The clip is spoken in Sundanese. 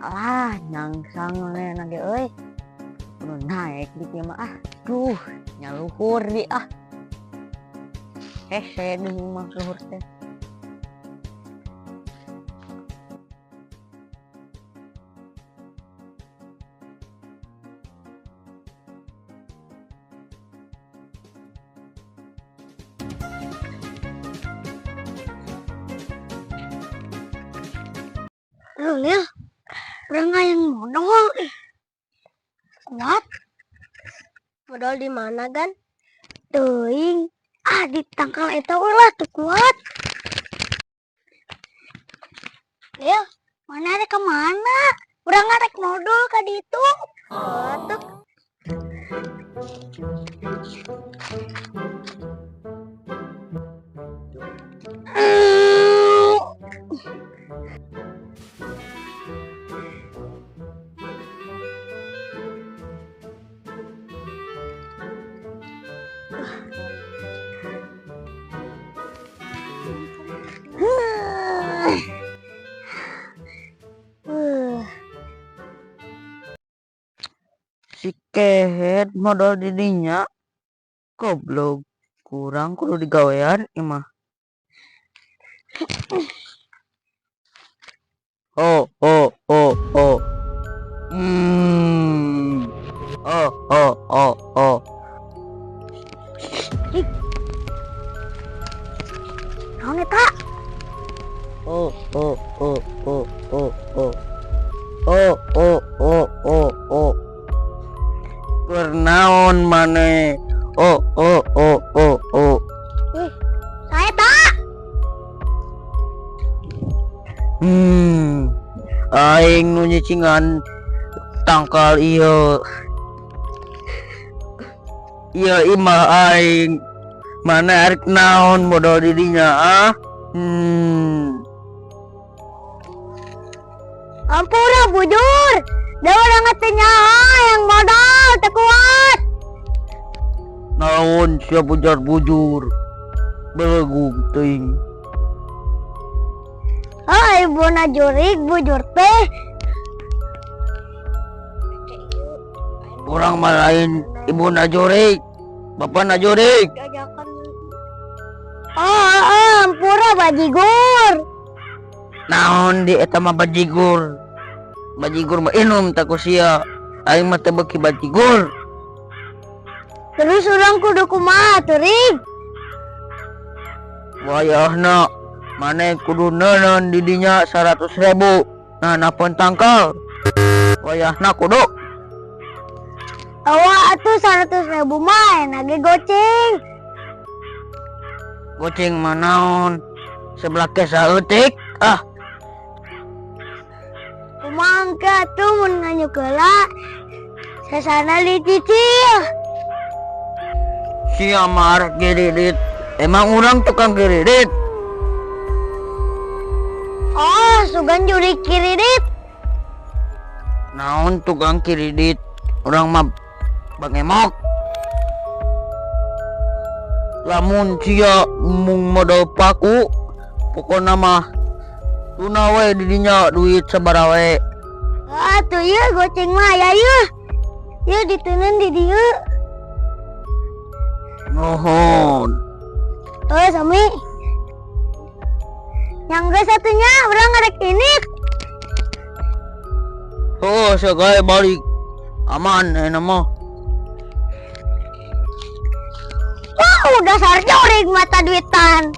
Alah, nyangsang manehna ge euy. Kudu naik di dieu mah ah. Duh, nya luhur di ah. Hese di mah luhur teh. Loh, Lil, urang hayang modol ih. Kuat. Modol di mana, Gan? Teuing. Ah, di tangkal eta ulah tuh kuat. Lil, maneh rek kemana? Urang rek modol ka ditu. Oh, tuh. Si kehed modol di dinya. Goblok. Kurang kudu digawean ieu mah. Oh, oh, oh, oh. Oh, oh, oh, oh. Naon eta? Oh, oh, oh, oh, oh, oh. Oh, oh, oh, oh, oh. Keur naon maneh? Oh, oh, oh, oh, oh. Ih, saya tak. Aing nu nyicingan tangkal ieu. Ieu imah aing. Maneh arek naon modol di dinya ah? Ampura bujur. Da urang teh nyaho yang modol teu kuat. Naon sia bujar bujur. Belegug teuing. Oh, ibuna jurig bujur teh. Urang mah lain ibuna jurig. Bapana jurig. Oh, oh, ampura bajigur. Naon di eta mah bajigur. Bajigur mah inum tak ku sia. Aing mah teu beuki bajigur. Terus urang kudu kumaha tuh, Rig? Wayahna maneh kudu neuneun di dinya 100.000. Nah, napon tangkal. Wayahna kudu. Awa atuh 100.000 mah enak ge goceng. Goceng mah naon? Sebelah ke saeutik ah. Kumaha engke atuh mun nganyuk heula? Sasana dicicil. Sia mah arek giridit. Emang urang tukang giridit? Oh, sugan juri kiridit. Naon tukang kiridit? Urang mah bangemok. Lamun sia mung modal paku, pokona mah tuna we di dinya duit sabaraha we. Ah, tuh ieu goceng mah aya ieu. Ieu diteunkeun di dieu. Nuhun. Oh, sami. Yang geus satunya urang ngarek ini. Oh, segala balik. Aman enak mah. Wah, udah sarjoring mata duitan.